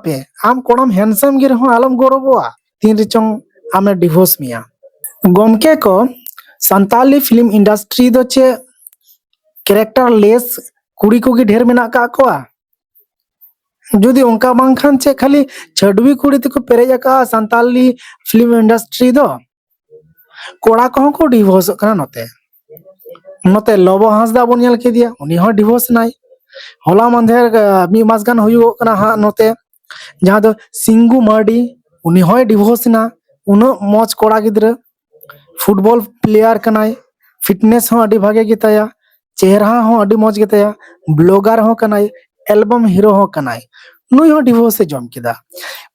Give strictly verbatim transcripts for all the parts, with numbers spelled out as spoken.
ᱯᱮ, ᱟᱢ ᱠᱚᱲᱟᱢ ᱦᱮᱱᱰᱥᱟᱢ ᱜᱮ ᱨᱮᱦᱚᱸ ᱟᱞᱚᱢ ᱜᱚᱨᱚᱵᱚᱜᱼᱟ ᱛᱤᱱ ᱨᱮᱪᱚᱝ ᱟᱢᱮ ᱰᱤᱵᱷᱳᱨᱥ ᱢᱮᱭᱟ᱾ ᱜᱚᱢᱠᱮ ᱠᱚ, ᱥᱟᱱᱛᱟᱞᱤ ᱯᱷᱤᱞᱢ ᱤᱱᱰᱟᱥᱴᱨᱤ ᱫᱚ ᱪᱮᱫ ᱠᱮᱨᱮᱠᱴᱟᱨ ᱞᱮᱥ ᱠᱩᱲᱤ ᱠᱚᱜᱮ ᱰᱷᱮᱨ ᱢᱮᱱᱟᱜ ᱟᱠᱟᱫ ᱠᱚᱣᱟ? ᱡᱩᱫᱤ ᱚᱱᱠᱟ ᱵᱟᱝᱠᱷᱟᱱ ᱪᱮᱫ ᱠᱷᱟᱹᱞᱤ ᱪᱷᱟᱹᱰᱣᱤ ᱠᱩᱲᱤ ᱛᱮᱠᱚ ᱯᱮᱨᱮᱡ ᱟᱠᱟᱫᱼᱟ ᱥᱟᱱᱛᱟᱞᱤ ᱯᱷᱤᱞᱢ ᱤᱱᱰᱟᱥᱴᱨᱤ ᱫᱚ? ᱠᱚᱲᱟ ᱠᱚᱦᱚᱸ ᱠᱚ ᱰᱤᱵᱷᱳᱨᱥᱚᱜ ᱠᱟᱱᱟ᱾ ᱱᱚᱛᱮ ᱱᱚᱛᱮ ᱞᱚᱵᱚ ᱦᱟᱸᱥᱫᱟ ᱵᱚᱱ ᱧᱮᱞ ᱠᱮᱫᱮᱭᱟ, ᱩᱱᱤ ᱦᱚᱸ ᱰᱤᱵᱷᱳᱨᱥ ᱮᱱᱟᱭ᱾ ᱦᱚᱞᱟ ᱢᱟᱫᱷᱮᱨ ᱢᱤᱫ ᱢᱟᱥ ᱜᱟᱱ ᱦᱩᱭᱩᱜᱚᱜ ᱠᱟᱱᱟ ᱦᱟᱸᱜ, ᱱᱚᱛᱮ ᱡᱟᱦᱟᱸ ᱫᱚ ᱥᱤᱝᱜᱩ ᱢᱟᱨᱰᱤ, ᱩᱱᱤ ᱦᱚᱸᱭ ᱰᱤᱵᱷᱳᱨᱥ ᱮᱱᱟ᱾ ᱩᱱᱟᱹᱜ ᱢᱚᱡᱽ ᱠᱚᱲᱟ ᱜᱤᱫᱽᱨᱟᱹ, ᱯᱷᱩᱴᱵᱚᱞ ᱯᱞᱮᱭᱟᱨ ᱠᱟᱱᱟᱭ, ᱯᱷᱤᱴᱱᱮᱥ ᱦᱚᱸ ᱟᱹᱰᱤ ᱵᱷᱟᱜᱮ ᱜᱮᱛᱟᱭᱟ, ᱪᱮᱦᱨᱟ ᱦᱚᱸ ᱟᱹᱰᱤ ᱢᱚᱡᱽ ᱜᱮᱛᱟᱭᱟ, ᱵᱞᱚᱜᱟᱨ ᱦᱚᱸ ᱠᱟᱱᱟᱭ, ᱮᱞᱵᱟᱢ ᱦᱤᱨᱳ ᱦᱚᱸ ᱠᱟᱱᱟᱭ᱾ ᱱᱩᱭ ᱦᱚᱸ ᱰᱤᱵᱷᱳᱨᱥ ᱮ ᱡᱚᱢ ᱠᱮᱫᱟ᱾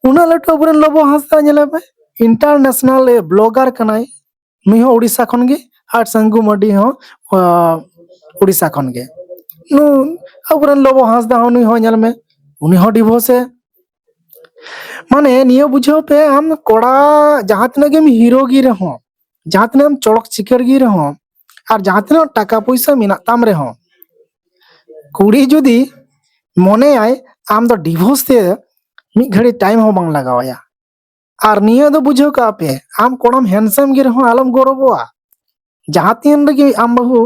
ᱩᱱᱟᱹᱜ ᱞᱟᱹᱴᱩ ᱟᱵᱚᱨᱮᱱ ᱞᱚᱵᱚ ᱦᱟᱸᱥᱫᱟ ᱧᱮᱞᱮ ᱢᱮ, ᱤᱱᱴᱟᱨᱱᱮᱥᱱᱟᱞ ᱵᱞᱚᱜᱟᱨ ᱠᱟᱱᱟᱭ, ᱱᱩᱭ ᱦᱚᱸ ᱩᱲᱤᱥᱥᱟ ᱠᱷᱚᱱ ᱜᱮ, ᱟᱨ ᱥᱟᱝᱜᱩ ᱢᱟᱨᱰᱤ ᱦᱚᱸ ᱩᱲᱤᱥᱥᱟ ᱠᱷᱚᱱ ᱜᱮ᱾ ᱱᱩ ᱟᱵᱚᱨᱮᱱ ᱞᱚᱵᱚ ᱦᱟᱸᱥᱫᱟ ᱦᱚᱸ, ᱱᱩᱭ ᱦᱚᱸ ᱧᱮᱞ ᱢᱮ, ᱩᱱᱤ ᱦᱚᱸ ᱰᱤᱵᱷᱳᱨᱥ ᱮ, ᱢᱟᱱᱮ ᱱᱤᱭᱟᱹ ᱵᱩᱡᱷᱟᱹᱣ ᱯᱮ, ᱟᱢ ᱠᱚᱲᱟ ᱡᱟᱦᱟᱸ ᱛᱤᱱᱟᱹᱜ ᱜᱮᱢ ᱦᱤᱨᱳ ᱜᱮ ᱨᱮᱦᱚᱸ, ᱡᱟᱦᱟᱸ ᱛᱤᱱᱟᱹᱜ ᱮᱢ ᱪᱚᱲᱚᱠ ᱪᱤᱠᱟᱹᱲ ᱜᱮ ᱨᱮᱦᱚᱸ, ᱟᱨ ᱡᱟᱦᱟᱸ ᱛᱤᱱᱟᱹᱜ ᱴᱟᱠᱟ ᱯᱚᱭᱥᱟ ᱢᱮᱱᱟᱜ ᱛᱟᱢ ᱨᱮᱦᱚᱸ, ᱠᱩᱲᱤ ᱡᱩᱫᱤ ᱢᱚᱱᱮᱭᱟᱭ ᱟᱢ ᱫᱚ ᱰᱤᱵᱷᱳᱨᱥ ᱛᱮ ᱢᱤᱫ ᱜᱷᱟᱹᱲᱤ ᱴᱟᱭᱤᱢ ᱦᱚᱸ ᱵᱟᱝ ᱞᱟᱜᱟᱣᱟᱭᱟ᱾ ᱟᱨ ᱱᱤᱭᱟᱹ ᱫᱚ ᱵᱩᱡᱷᱟᱹᱣ ᱠᱟᱜ ᱯᱮ, ᱟᱢ ᱠᱚᱲᱟᱢ ᱦᱮᱱᱰᱥᱟᱢ ᱜᱮ ᱨᱮᱦᱚᱸ ᱟᱞᱚᱢ ᱜᱚᱨᱚᱵᱚᱜᱼᱟ᱾ ᱡᱟᱦᱟᱸ ᱛᱤᱱ ᱨᱮᱜᱮ ᱟᱢ ᱵᱟᱹᱦᱩ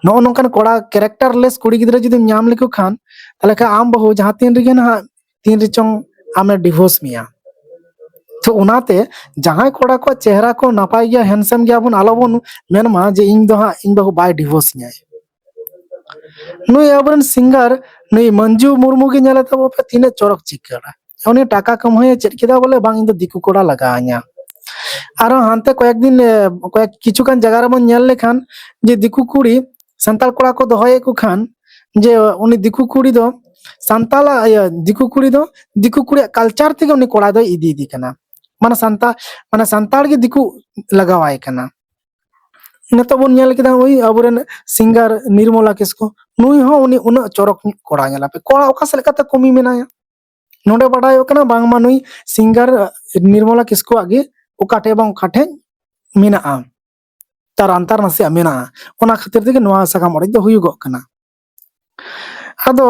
ᱱᱚᱜᱼᱚ ᱱᱚᱝᱠᱟᱱ ᱠᱚᱲᱟ ᱠᱮᱨᱮᱠᱴᱟᱨ ᱞᱮᱥ ᱠᱩᱲᱤ ᱜᱤᱫᱽᱨᱟᱹ ᱡᱩᱫᱤᱢ ᱧᱟᱢ ᱞᱮᱠᱚ ᱠᱷᱟᱱ, ᱛᱟᱦᱚᱞᱮ ᱠᱷᱟᱱ ᱟᱢ ᱵᱟᱹᱦᱩ ᱡᱟᱦᱟᱸ ᱛᱤᱱ ᱨᱮᱜᱮ ᱱᱟᱦᱟᱜ ᱛᱤᱱ ᱨᱮᱪᱚᱝ ᱟᱢᱮ ᱰᱤᱵᱷᱳᱨᱥ ᱢᱮᱭᱟ᱾ ᱛᱚ ᱚᱱᱟᱛᱮ ᱡᱟᱦᱟᱸᱭ ᱠᱚᱲᱟ ᱠᱚᱣᱟᱜ ᱪᱮᱦᱨᱟ ᱠᱚ ᱱᱟᱯᱟᱭ ᱜᱮᱭᱟ, ᱦᱮᱱᱰᱥᱟᱢ ᱜᱮᱭᱟ ᱵᱚᱱ, ᱟᱞᱚᱵᱚᱱ ᱢᱮᱱᱢᱟ ᱡᱮ ᱤᱧ ᱫᱚ ᱦᱟᱸᱜ ᱤᱧ ᱵᱟᱹᱦᱩ ᱵᱟᱭ ᱰᱤᱵᱷᱳᱨᱥ ᱧᱟᱭ᱾ ᱱᱩᱭ ᱟᱵᱚᱨᱮᱱ ᱥᱤᱝᱜᱟᱨ ᱱᱩᱭ ᱢᱟᱹᱱᱡᱩ ᱢᱩᱨᱢᱩ ᱜᱮ ᱧᱮᱞᱮ ᱛᱟᱵᱚ ᱯᱮ, ᱛᱤᱱᱟᱹᱜ ᱪᱚᱨᱚᱠ ᱪᱤᱠᱟᱹᱲᱟ᱾ ᱩᱱᱤ ᱴᱟᱠᱟ ᱠᱟᱢᱦᱟᱹᱭᱮ ᱪᱮᱫ ᱠᱮᱫᱟ ᱵᱚᱞᱮ, ᱵᱟᱝ ᱤᱧ ᱫᱚ ᱫᱤᱠᱩ ᱠᱚᱲᱟ ᱞᱟᱜᱟᱣ ᱤᱧᱟ᱾ ᱟᱨᱦᱚᱸ ᱦᱟᱱᱛᱮ ᱠᱚᱭᱮᱠ ᱫᱤᱱ, ᱮ, ᱠᱚᱭᱮᱠ ᱠᱤᱪᱷᱩ ᱜᱟᱱ ᱡᱟᱭᱜᱟ ᱨᱮᱵᱚᱱ ᱧᱮᱞ ᱞᱮᱠᱷᱟᱱ ᱡᱮ ᱫᱤᱠᱩ ᱠᱩᱲᱤ ᱥᱟᱱᱛᱟᱲ ᱠᱚᱲᱟ ᱠᱚ ᱫᱚᱦᱚᱭᱮᱫ ᱠᱚ ᱠᱷᱟᱱ, ᱡᱮ ᱩᱱᱤ ᱫᱤᱠᱩ ᱠᱩᱲᱤ ᱫᱚ ᱥᱟᱱᱛᱟᱲᱟᱜ, ᱤᱭᱟᱹ, ᱫᱤᱠᱩ ᱠᱩᱲᱤ ᱫᱚ ᱫᱤᱠᱩ ᱠᱩᱲᱤᱭᱟᱜ ᱠᱟᱞᱪᱟᱨ ᱛᱮᱜᱮ ᱩᱱᱤ ᱠᱚᱲᱟ ᱫᱚᱭ ᱤᱫᱤᱭᱮᱫᱮ ᱠᱟᱱᱟ᱾ ᱢᱟᱱᱮ ᱥᱟᱱᱛᱟᱲ, ᱢᱟᱱᱮ ᱥᱟᱱᱛᱟᱲ ᱜᱮ ᱫᱤᱠᱩ ᱞᱟᱜᱟᱣᱟᱭ ᱠᱟᱱᱟ᱾ ᱱᱤᱛᱚᱜ ᱵᱚᱱ ᱧᱮᱞ ᱠᱮᱫᱟ ᱳᱭ ᱟᱵᱚᱨᱮᱱ ᱥᱤᱝᱜᱟᱨ ᱱᱤᱨᱢᱚᱞᱟ ᱠᱤᱥᱠᱩ, ᱱᱩᱭ ᱦᱚᱸ ᱩᱱᱤ ᱩᱱᱟᱹᱜ ᱪᱚᱨᱚᱠ ᱧᱚᱜ ᱠᱚᱲᱟ, ᱧᱮᱞ ᱟᱯᱮ ᱠᱚᱲᱟ ᱚᱠᱟ ᱥᱮᱫ ᱞᱮᱠᱟᱛᱮ ᱠᱚᱢᱤ ᱢᱮᱱᱟᱭᱟ᱾ ᱱᱚᱰᱮ ᱵᱟᱰᱟᱭᱚᱜ ᱠᱟᱱᱟ ᱵᱟᱝᱢᱟ ᱱᱩᱭ ᱥᱤᱝᱜᱟᱨ ᱱᱤᱨᱢᱚᱞᱟ ᱠᱤᱥᱠᱩᱣᱟᱜ ᱜᱮ ᱚᱠᱟ ᱴᱷᱮᱡ ᱵᱟᱝ ᱚᱠᱟ ᱴᱷᱮᱡ ᱢᱮᱱᱟᱜᱼᱟ, ᱛᱟᱨ ᱟᱱᱛᱟᱨ ᱱᱟᱥᱮᱭᱟᱜ ᱢᱮᱱᱟᱜᱼᱟ, ᱚᱱᱟ ᱠᱷᱟᱹᱛᱤᱨ ᱛᱮᱜᱮ ᱱᱚᱣᱟ ᱥᱟᱠᱟᱢ ᱚᱲᱮᱡ ᱫᱚ ᱦᱩᱭᱩᱜᱚᱜ ᱠᱟᱱᱟ᱾ ᱟᱫᱚ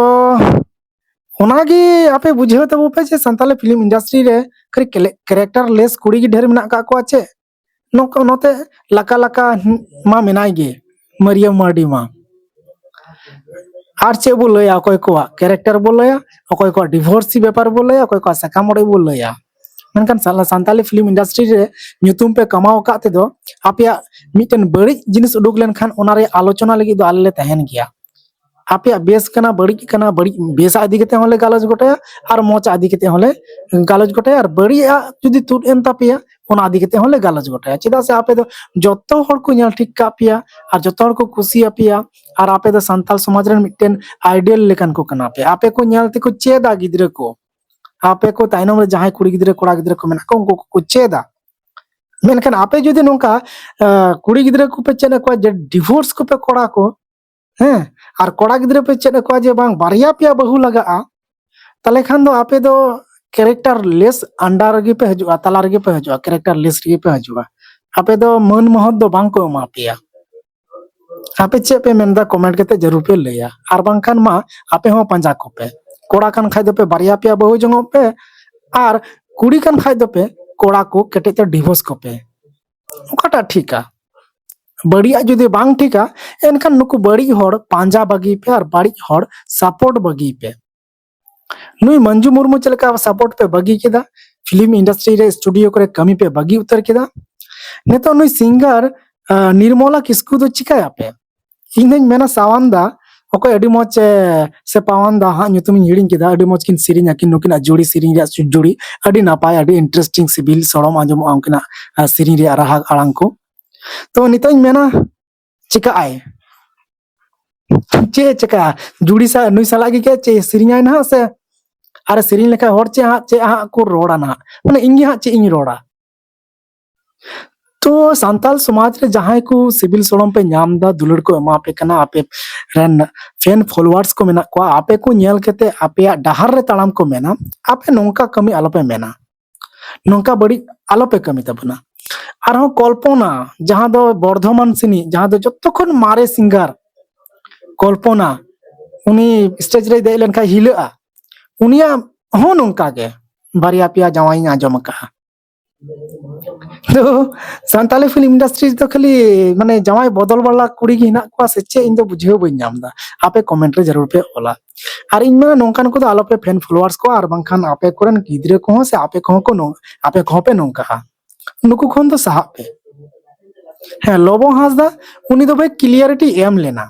ᱚᱱᱟᱜᱮ ᱟᱯᱮ ᱵᱩᱡᱷᱟᱹᱣ ᱛᱟᱵᱚ ᱯᱮ ᱡᱮ ᱥᱟᱱᱛᱟᱞᱤ ᱯᱷᱤᱞᱢ ᱤᱱᱰᱟᱥᱴᱨᱤ ᱨᱮ ᱠᱷᱟᱹᱞᱤ ᱠᱮᱨᱮᱠᱴᱟᱨ ᱞᱮᱥ ᱠᱩᱲᱤ ᱜᱮ ᱰᱷᱮᱨ ᱢᱮᱱᱟᱜ ᱟᱠᱟᱫ ᱠᱚᱣᱟ ᱪᱮ? ᱱᱚᱝᱠᱟ ᱱᱚᱛᱮ ᱞᱟᱠᱟ ᱞᱟᱠᱟ ᱢᱟ ᱢᱮᱱᱟᱭ ᱜᱮ, ᱢᱟᱹᱨᱤᱭᱟᱹ ᱢᱟᱨᱰᱤ ᱢᱟ᱾ ᱟᱨ ᱪᱮᱫ ᱵᱚ ᱞᱟᱹᱭᱟ? ᱚᱠᱚᱭ ᱠᱚᱣᱟᱜ ᱠᱮᱨᱮᱠᱴᱟᱨ ᱵᱚ ᱞᱟᱹᱭᱟ, ᱚᱠᱚᱭ ᱠᱚᱣᱟᱜ ᱰᱤᱵᱷᱳᱨᱥᱤ ᱵᱮᱯᱟᱨ ᱵᱚ ᱞᱟᱹᱭᱟ, ᱚᱠᱚᱭ ᱠᱚᱣᱟᱜ ᱥᱟᱠᱟᱢ ᱚᱲᱮᱡ ᱵᱚ ᱞᱟᱹᱭᱟ᱾ ᱢᱮᱱᱠᱷᱟᱱ ᱥᱟᱱᱛᱟᱞᱤ ᱯᱷᱤᱞᱢ ᱤᱱᱰᱟᱥᱴᱨᱤ ᱨᱮ ᱧᱩᱛᱩᱢ ᱯᱮ ᱠᱟᱢᱟᱣ ᱟᱠᱟᱫ ᱛᱮᱫᱚ, ᱟᱯᱮᱭᱟᱜ ᱢᱤᱫᱴᱮᱱ ᱵᱟᱹᱲᱤᱡ ᱡᱤᱱᱤᱥ ᱩᱰᱩᱠ ᱞᱮᱱᱠᱷᱟᱱ ᱚᱱᱟ ᱨᱮᱭᱟᱜ ᱟᱞᱳᱪᱚᱱᱟ ᱞᱟᱹᱜᱤᱫ ᱫᱚ ᱟᱞᱮ ᱞᱮ ᱛᱟᱦᱮᱱ ᱜᱮᱭᱟ᱾ ᱟᱯᱮᱭᱟᱜ ᱵᱮᱥ ᱠᱟᱱᱟ, ᱵᱟᱹᱲᱤᱡ ᱠᱟᱱᱟ, ᱵᱟᱹᱲᱤᱡ ᱵᱮᱥᱟᱜ ᱤᱫᱤ ᱠᱟᱛᱮ ᱦᱚᱸᱞᱮ ᱜᱟᱞᱚᱪ ᱜᱚᱴᱟᱭᱟ, ᱟᱨ ᱢᱚᱡᱽ ᱤᱫᱤ ᱠᱟᱛᱮ ᱦᱚᱸᱞᱮ ᱜᱟᱞᱚᱪ ᱜᱚᱴᱟᱭᱟ, ᱟᱨ ᱵᱟᱹᱲᱤᱡᱟᱜ ᱡᱩᱫᱤ ᱛᱩᱫ ᱮᱱ ᱛᱟᱯᱮᱭᱟ, ᱚᱱᱟ ᱤᱫᱤ ᱠᱟᱛᱮ ᱦᱚᱸᱞᱮ ᱜᱟᱞᱚᱪ ᱜᱚᱴᱟᱭᱟ᱾ ᱪᱮᱫᱟᱜ ᱥᱮ ᱟᱯᱮ ᱫᱚ ᱡᱚᱛᱚ ᱦᱚᱲ ᱠᱚ ᱧᱮᱞ ᱴᱷᱤᱠ ᱠᱟᱜ ᱯᱮᱭᱟ, ᱟᱨ ᱡᱚᱛᱚ ᱦᱚᱲ ᱠᱚ ᱠᱩᱥᱤᱭᱟᱯᱮᱭᱟ, ᱟᱨ ᱟᱯᱮ ᱫᱚ ᱥᱟᱱᱛᱟᱲ ᱥᱚᱢᱟᱡᱽ ᱨᱮᱱ ᱢᱤᱫᱴᱮᱱ ᱟᱭᱰᱤᱭᱟᱞ ᱞᱮᱠᱟᱱ ᱠᱚ ᱠᱟᱱᱟ ᱯᱮ᱾ ᱟᱯᱮ ᱠᱚ ᱧᱮᱞ ᱛᱮᱠᱚ ᱪᱮᱫᱟ ᱜᱤᱫᱽᱨᱟᱹ ᱠᱚ, ᱟᱯᱮ ᱠᱚ ᱛᱟᱭᱱᱚᱢ ᱨᱮ ᱡᱟᱦᱟᱸᱭ ᱠᱩᱲᱤ ᱜᱤᱫᱽᱨᱟᱹ ᱠᱚᱲᱟ ᱜᱤᱫᱽᱨᱟᱹ ᱠᱚ ᱢᱮᱱᱟᱜ ᱠᱚᱣᱟ, ᱩᱱᱠᱩ ᱠᱚᱠᱚ ᱪᱮᱫᱟ᱾ ᱢᱮᱱᱠᱷᱟᱱ ᱟᱯᱮ ᱡᱩᱫᱤ ᱱᱚᱝᱠᱟ ᱠᱩᱲᱤ ᱜᱤᱫᱽᱨᱟᱹ ᱠᱚᱯᱮ ᱪᱮᱫ ᱟᱠᱚᱣᱟ ᱡᱮ ᱰᱤᱵᱷᱳᱨᱥ ᱠᱚᱯᱮ ᱠᱚᱲᱟ ᱠᱚ, ᱦᱮᱸ, ᱟᱨ ᱠᱚᱲᱟ ᱜᱤᱫᱽᱨᱟᱹ ᱯᱮ ᱪᱮᱫ ᱟᱠᱚᱣᱟ ᱡᱮ ᱵᱟᱝ, ᱵᱟᱨᱭᱟ ᱯᱮᱭᱟ ᱵᱟᱹᱦᱩ ᱞᱟᱜᱟᱜᱼᱟ, ᱛᱟᱦᱚᱞᱮ ᱠᱷᱟᱱ ᱫᱚ ᱟᱯᱮ ᱫᱚ ᱠᱮᱨᱮᱠᱴᱟᱨ ᱞᱮᱥ ᱟᱱᱰᱟᱨ ᱨᱮᱜᱮ ᱯᱮ ᱦᱤᱡᱩᱜᱼᱟ, ᱛᱟᱞᱟ ᱨᱮᱜᱮ ᱯᱮ ᱦᱤᱡᱩᱜᱼᱟ, ᱠᱮᱨᱮᱠᱴᱟᱨ ᱞᱮᱥ ᱨᱮᱜᱮ ᱯᱮ ᱦᱤᱡᱩᱜᱼᱟ᱾ ᱟᱯᱮ ᱫᱚ ᱢᱟᱹᱱ ᱢᱚᱦᱚᱛ ᱫᱚ ᱵᱟᱝ ᱠᱚ ᱮᱢᱟ ᱯᱮᱭᱟ᱾ ᱟᱯᱮ ᱪᱮᱫ ᱯᱮ ᱢᱮᱱᱫᱟ, ᱠᱚᱢᱮᱱᱴ ᱠᱟᱛᱮ ᱡᱟᱹᱨᱩᱲ ᱯᱮ ᱞᱟᱹᱭᱟ, ᱟᱨ ᱵᱟᱝᱠᱷᱟᱱ ᱢᱟ ᱟᱯᱮ ᱦᱚᱸ ᱯᱟᱸᱡᱟ ᱠᱚᱯᱮ᱾ ᱠᱚᱲᱟ ᱠᱟᱱ ᱠᱷᱟᱡ ᱫᱚᱯᱮ ᱵᱟᱨᱭᱟ ᱯᱮᱭᱟ ᱵᱟᱹᱦᱩ ᱡᱚᱝᱚᱜ ᱯᱮ, ᱟᱨ ᱠᱩᱲᱤ ᱠᱟᱱ ᱠᱷᱟᱡ ᱫᱚᱯᱮ ᱠᱚᱲᱟ ᱠᱚ ᱠᱮᱴᱮᱡ ᱛᱮ ᱰᱤᱵᱷᱳᱨᱥ ᱠᱚᱯᱮ᱾ ᱚᱠᱟᱴᱟᱜ ᱴᱷᱤᱠᱟ? ᱵᱟᱹᱲᱤᱡᱟᱜ ᱡᱩᱫᱤ ᱵᱟᱝ ᱴᱷᱤᱠᱟ, ᱮᱱᱠᱷᱟᱱ ᱱᱩᱠᱩ ᱵᱟᱹᱲᱤᱡ ᱦᱚᱲ ᱯᱟᱸᱡᱟ ᱵᱟᱹᱜᱤ ᱯᱮ ᱟᱨ ᱵᱟᱹᱲᱤᱡ ᱦᱚᱲ ᱥᱟᱯᱳᱨᱴ ᱵᱟᱹᱜᱤ ᱯᱮ᱾ ᱱᱩᱭ ᱢᱟᱹᱱᱡᱩ ᱢᱩᱨᱢᱩ ᱪᱮᱫ ᱞᱮᱠᱟ ᱥᱟᱯᱳᱨᱴ ᱯᱮ ᱵᱟᱹᱜᱤ ᱠᱮᱫᱟ, ᱯᱷᱤᱞᱢ ᱤᱱᱰᱟᱥᱴᱨᱤ ᱨᱮ ᱥᱴᱩᱰᱤᱭᱳ ᱠᱚᱨᱮ ᱠᱟᱹᱢᱤ ᱯᱮ ᱵᱟᱹᱜᱤ ᱩᱛᱟᱹᱨ ᱠᱮᱫᱟ᱾ ᱱᱤᱛᱚᱜ ᱱᱩᱭ ᱥᱤᱝᱜᱟᱨ ᱱᱤᱨᱢᱚᱞᱟ ᱠᱤᱥᱠᱩ ᱫᱚ ᱪᱤᱠᱟᱹᱭᱟᱯᱮ? ᱤᱧ ᱫᱚᱧ ᱢᱮᱱᱟ ᱥᱟᱣᱟᱱ ᱫᱟ, ᱚᱠᱚᱭ ᱟᱹᱰᱤ ᱢᱚᱡᱽ ᱮ, ᱥᱮ ᱯᱟᱣᱟᱱ ᱫᱟ, ᱦᱟᱸᱜ ᱧᱩᱛᱩᱢᱤᱧ ᱦᱤᱲᱤᱧ ᱠᱮᱫᱟ, ᱟᱹᱰᱤ ᱢᱚᱡᱽ ᱠᱤᱱ ᱥᱮᱨᱮᱧ ᱟᱹᱠᱤᱱ, ᱱᱩᱠᱤᱱᱟᱜ ᱡᱩᱲᱤ, ᱥᱮᱨᱮᱧ ᱨᱮᱭᱟᱜ ᱥᱩ-, ᱡᱩᱲᱤ ᱟᱹᱰᱤ ᱱᱟᱯᱟᱭ, ᱟᱹᱰᱤ ᱤᱱᱴᱟᱨᱮᱥᱴᱤᱝ, ᱥᱤᱵᱤᱞ ᱥᱚᱲᱚᱢ ᱟᱸᱡᱚᱢᱚᱜᱼᱟ ᱩᱱᱠᱤᱱᱟᱜ ᱥᱮᱨᱮᱧ ᱨᱮᱭᱟᱜ ᱨᱟᱦᱟ ᱟᱲᱟᱝ ᱠᱚ᱾ ᱛᱚ ᱱᱤᱛᱚᱜ ᱤᱧ ᱢᱮᱱᱟ, ᱪᱤᱠᱟᱹᱜ ᱟᱭ? ᱪᱮᱫ ᱮ ᱪᱤᱠᱟᱹᱭᱟ? ᱡᱩᱲᱤ ᱥᱟ-, ᱱᱩᱭ ᱥᱟᱞᱟᱜ ᱜᱮ ᱪᱮᱫ ᱥᱮᱨᱮᱧᱟᱭ ᱱᱟᱦᱟᱜ ᱥᱮ? ᱟᱨ ᱥᱮᱨᱮᱧ ᱞᱮᱠᱷᱟᱱ ᱦᱚᱲ ᱪᱮᱫ ᱦᱟᱸᱜ, ᱪᱮᱫ ᱦᱟᱸᱜ ᱠᱚ ᱨᱚᱲᱟ ᱱᱟᱦᱟᱜ, ᱢᱟᱱᱮ ᱤᱧ ᱜᱮ ᱦᱟᱸᱜ ᱪᱮᱫ ᱤᱧ ᱨᱚᱲᱟ? ᱛᱚ ᱥᱟᱱᱛᱟᱞ ᱥᱚᱢᱟᱡᱽ ᱨᱮ ᱡᱟᱦᱟᱸᱭ ᱠᱚ ᱥᱤᱵᱤᱞ ᱥᱚᱲᱚᱢ ᱯᱮ ᱧᱟᱢ ᱮᱫᱟ, ᱫᱩᱞᱟᱹᱲ ᱠᱚ ᱮᱢᱟ ᱯᱮ ᱠᱟᱱᱟ, ᱟᱯᱮ ᱨᱮᱱ ᱯᱷᱮᱱ ᱯᱷᱚᱞᱳᱣᱟᱨᱥ ᱠᱚ ᱢᱮᱱᱟᱜ ᱠᱚᱣᱟ, ᱟᱯᱮ ᱠᱚ ᱧᱮᱞ ᱠᱟᱛᱮ ᱟᱯᱮᱭᱟᱜ ᱰᱟᱦᱟᱨ ᱨᱮ ᱛᱟᱲᱟᱢ ᱠᱚ ᱢᱮᱱᱟ, ᱟᱯᱮ ᱱᱚᱝᱠᱟ ᱠᱟᱹᱢᱤ ᱟᱞᱚᱯᱮ ᱢᱮᱱᱟ, ᱱᱚᱝᱠᱟ ᱵᱟᱹᱲᱤᱡ ᱟᱞᱚᱯᱮ ᱠᱟᱹᱢᱤ ᱛᱟᱵᱚᱱᱟ᱾ ᱟᱨᱦᱚᱸ ᱠᱚᱞᱯᱚᱱᱟ, ᱡᱟᱦᱟᱸ ᱫᱚ ᱵᱚᱨᱫᱷᱚᱢᱟᱱ ᱥᱤᱱᱤᱡ, ᱡᱟᱦᱟᱸ ᱫᱚ ᱡᱚᱛᱚ ᱠᱷᱚᱱ ᱢᱟᱨᱮ ᱥᱤᱝᱜᱟᱨ, ᱠᱚᱞᱯᱚᱱᱟ, ᱩᱱᱤ ᱥᱴᱮᱡ ᱨᱮᱭ ᱫᱮᱡ ᱞᱮᱱᱠᱷᱟᱱ ᱦᱤᱞᱟᱹᱜᱼᱟ᱾ ᱩᱱᱤᱭᱟᱜ ᱦᱚᱸ ᱱᱚᱝᱠᱟ ᱜᱮ ᱵᱟᱨᱭᱟ ᱯᱮᱭᱟ ᱡᱟᱶᱟᱭ ᱤᱧ ᱟᱸᱡᱚᱢ ᱟᱠᱟᱫᱼᱟ᱾ ᱛᱚ ᱥᱟᱱᱛᱟᱞᱤ ᱯᱷᱤᱞᱢ ᱤᱱᱰᱟᱥᱴᱨᱤ ᱨᱮᱫᱚ ᱠᱷᱟᱹᱞᱤ ᱢᱟᱱᱮ ᱡᱟᱶᱟᱭ ᱵᱚᱫᱚᱞ ᱵᱟᱞᱟ ᱠᱩᱲᱤ ᱜᱮ ᱦᱮᱱᱟᱜ ᱠᱚᱣᱟ ᱥᱮ ᱪᱮᱫ? ᱤᱧ ᱫᱚ ᱵᱩᱡᱷᱟᱹᱣ ᱵᱟᱹᱧ ᱧᱟᱢ ᱮᱫᱟ᱾ ᱟᱯᱮ ᱠᱚᱢᱮᱱᱴ ᱨᱮ ᱡᱟᱹᱨᱩᱲ ᱯᱮ ᱚᱞᱟ᱾ ᱟᱨ ᱤᱧ ᱢᱮᱱᱟ ᱱᱚᱝᱠᱟᱱ ᱠᱚᱫᱚ ᱟᱞᱚᱯᱮ ᱯᱷᱮᱱ ᱯᱷᱚᱞᱳᱣᱟᱨᱥ ᱠᱚᱣᱟ, ᱟᱨ ᱵᱟᱝᱠᱷᱟᱱ ᱟᱯᱮ ᱠᱚᱨᱮᱱ ᱜᱤᱫᱽᱨᱟᱹ ᱠᱚᱦᱚᱸ ᱥᱮ ᱟᱯᱮ ᱠᱚᱦᱚᱸ ᱠᱚ ᱱᱚᱝ- ᱟᱯᱮ ᱠᱚᱦᱚᱸ ᱯᱮ ᱱᱚᱝᱠᱟᱜᱼᱟ᱾ ᱱᱩᱠᱩ ᱠᱷᱚᱱ ᱫᱚ ᱥᱟᱦᱟᱜ ᱯᱮ᱾ ᱦᱮᱸ, ᱞᱚᱵᱚ ᱦᱟᱸᱥᱫᱟ ᱩᱱᱤ ᱫᱚ ᱵᱷᱟᱭ ᱠᱞᱤᱭᱟᱨᱤᱴᱤ ᱮᱢ ᱞᱮᱱᱟ,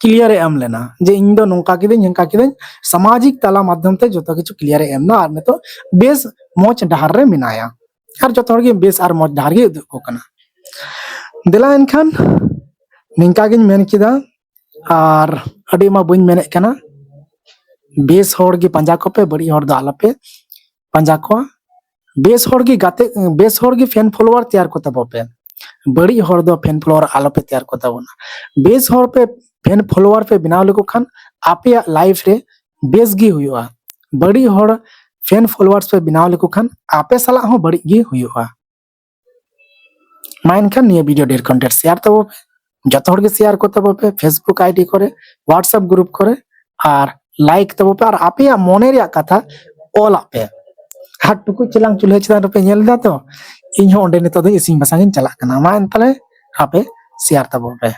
ᱠᱞᱤᱭᱟᱨ ᱮ ᱮᱢ ᱞᱮᱱᱟ ᱡᱮ ᱤᱧ ᱫᱚ ᱱᱚᱝᱠᱟ ᱠᱤᱫᱟᱹᱧ, ᱦᱟᱝᱠᱟ ᱠᱤᱫᱟᱹᱧ, ᱥᱟᱢᱟᱡᱤᱠ ᱛᱟᱞᱟ ᱢᱟᱫᱽᱫᱷᱚᱢ ᱛᱮ ᱡᱚᱛᱚ ᱠᱤᱪᱷᱩ ᱠᱞᱤᱭᱟᱨ ᱮ ᱮᱢ ᱮᱱᱟ, ᱟᱨ ᱱᱤᱛᱚᱜ ᱵᱮᱥ ᱢᱚᱡᱽ ᱰᱟᱦᱟᱨ ᱨᱮ ᱢᱮᱱᱟᱭᱟ, ᱟᱨ ᱡᱚᱛᱚ ᱦᱚᱲ ᱜᱮ ᱵᱮᱥ ᱟᱨ ᱢᱚᱡᱽ ᱰᱟᱦᱟᱨ ᱜᱮ ᱩᱫᱩᱜ ᱟᱠᱚ ᱠᱟᱱᱟ᱾ ᱫᱮᱞᱟ ᱮᱱᱠᱷᱟᱱ ᱱᱤᱝᱠᱟ ᱜᱤᱧ ᱢᱮᱱ ᱠᱮᱫᱟ, ᱟᱨ ᱟᱹᱰᱤ ᱢᱟ ᱵᱟᱹᱧ ᱢᱮᱱᱮᱫ ᱠᱟᱱᱟ᱾ ᱵᱮᱥ ᱦᱚᱲ ᱜᱮ ᱯᱟᱸᱡᱟ ᱠᱚᱯᱮ, ᱵᱟᱹᱲᱤᱡ ᱦᱚᱲ ᱫᱚ ᱟᱞᱚᱯᱮ ᱯᱟᱸᱡᱟ ᱠᱚᱣᱟ᱾ ᱵᱮᱥ ᱦᱚᱲ ᱜᱮ ᱜᱟᱛᱮ, ᱵᱮᱥ ᱦᱚᱲ ᱜᱮ ᱯᱷᱮᱱ ᱯᱷᱚᱞᱳᱣᱟᱨ ᱛᱮᱭᱟᱨ ᱠᱚ ᱛᱟᱵᱚ ᱯᱮ, ᱵᱟᱹᱲᱤᱡ ᱦᱚᱲ ᱫᱚ ᱯᱷᱮᱱ ᱯᱷᱚᱞᱳᱣᱟᱨ ᱟᱞᱚᱯᱮ ᱛᱮᱭᱟᱨ ᱠᱚ ᱛᱟᱵᱚᱱᱟ᱾ ᱵᱮᱥ ᱦᱚᱲ ᱯᱮ ᱯᱷᱮᱱ ᱯᱷᱚᱞᱳᱣᱟᱨ ᱯᱮ ᱵᱮᱱᱟᱣ ᱞᱮᱠᱚ ᱠᱷᱟᱱ ᱟᱯᱮᱭᱟᱜ ᱞᱟᱭᱤᱯᱷ ᱨᱮ ᱵᱮᱥ ᱜᱮ ᱦᱩᱭᱩᱜᱼᱟ᱾ ᱵᱟᱹᱲᱤᱡ ᱦᱚᱲ ᱯᱷᱮᱱ ᱯᱷᱚᱞᱳᱣᱟᱨᱥ ᱯᱮ ᱵᱮᱱᱟᱣ ᱞᱮᱠᱚ ᱠᱷᱟᱱ ᱟᱯᱮ ᱥᱟᱞᱟᱜ ᱦᱚᱸ ᱵᱟᱹᱲᱤᱡ ᱜᱮ ᱦᱩᱭᱩᱜᱼᱟ᱾ ᱢᱟ ᱮᱱᱠᱷᱟᱱ ᱱᱤᱭᱟᱹ ᱵᱷᱤᱰᱤᱭᱳ ᱰᱷᱮᱨ ᱠᱷᱚᱱ ᱰᱷᱮᱨ ᱥᱮᱭᱟᱨ ᱛᱟᱵᱚ ᱯᱮ, ᱡᱚᱛᱚ ᱦᱚᱲ ᱜᱮ ᱥᱮᱭᱟᱨ ᱠᱚ ᱛᱟᱵᱚ ᱯᱮ, ᱯᱷᱮᱥᱵᱩᱠ ᱟᱭᱰᱤ ᱠᱚᱨᱮ, ᱣᱟᱴᱥᱮᱯ ᱜᱨᱩᱯ ᱠᱚᱨᱮ, ᱟᱨ ᱞᱟᱭᱤᱠ ᱛᱟᱵᱚ ᱯᱮ, ᱟᱨ ᱟᱯᱮᱭᱟᱜ ᱢᱚᱱᱮ ᱨᱮᱭᱟᱜ ᱠᱟᱛᱷᱟ ᱚᱞᱟᱜ ᱯᱮ᱾ ᱟᱨ ᱴᱩᱠᱩᱡ ᱪᱮᱞᱟᱝ ᱪᱩᱞᱦᱟᱹ ᱪᱮᱛᱟᱱ ᱨᱮᱯᱮ ᱧᱮᱞ ᱮᱫᱟ ᱛᱚ, ᱤᱧ ᱦᱚᱸ ᱚᱸᱰᱮ ᱱᱤᱛᱚᱜ ᱫᱚ ᱤᱥᱤᱱ ᱵᱟᱥᱟᱝ ᱤᱧ ᱪᱟᱞᱟᱜ ᱠᱟᱱᱟ᱾ ᱢᱟ ᱮᱱᱛᱟᱞᱮ ᱟᱯᱮ ᱥᱮᱭᱟᱨ ᱛᱟᱵᱚ ᱯᱮ᱾